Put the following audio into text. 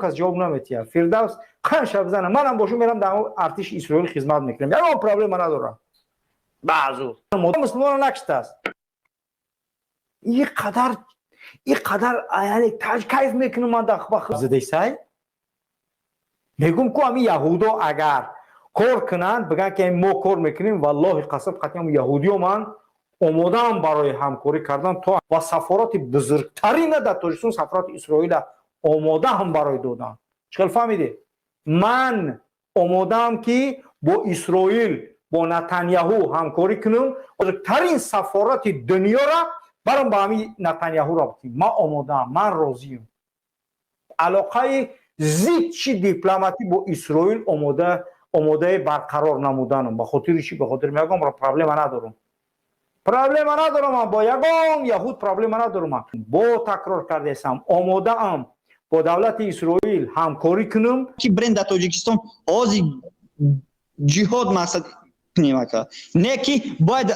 Кас ҷавоб наметиҳад. Фирдавс қанша бизана, манам бошум, мерам дар артиши Исроил хизмат мекунам, ягон проблема надорам. Баъзу мусулмона накиштааст. И қадар, и қадар, яъне кайф мекунам ман. Задесай мегум ку, ами яҳудо агар кор кунанд, бигӯянд, ки мо кор мекунем, валлоҳи қасам, қатъи яҳудиё ман омодаам барои ҳамкорӣ кардан то ва сафорати бузургтарина дар Тоҷикистон, сафорати Исроила омодаам барои додан. Чӣ хел фаҳмидед? Ман омодаам, ки бо Исроил, бо Натаняҳу ҳамкорӣ кунам, бузургтарин сафорати дунёра барам ба ҳами Натаняҳуро битим. Ман омодаам, ман розиам. Алоқаи зидчи дипломатӣ бо Исроил омода, омодаи барқарор намуданам. Ба хотири чӣ? Ба хотири ягон проблема надорам, проблема надорам ман бо ягон яҳуд, проблема надорам. Ман бо такрор кардаестам, омодаам бо давлати Исроил ҳамкорӣ кунам. Ки бренд дар Тоҷикистон ҳозир ҷиҳод мақсад кунем, ака, не ки бояд.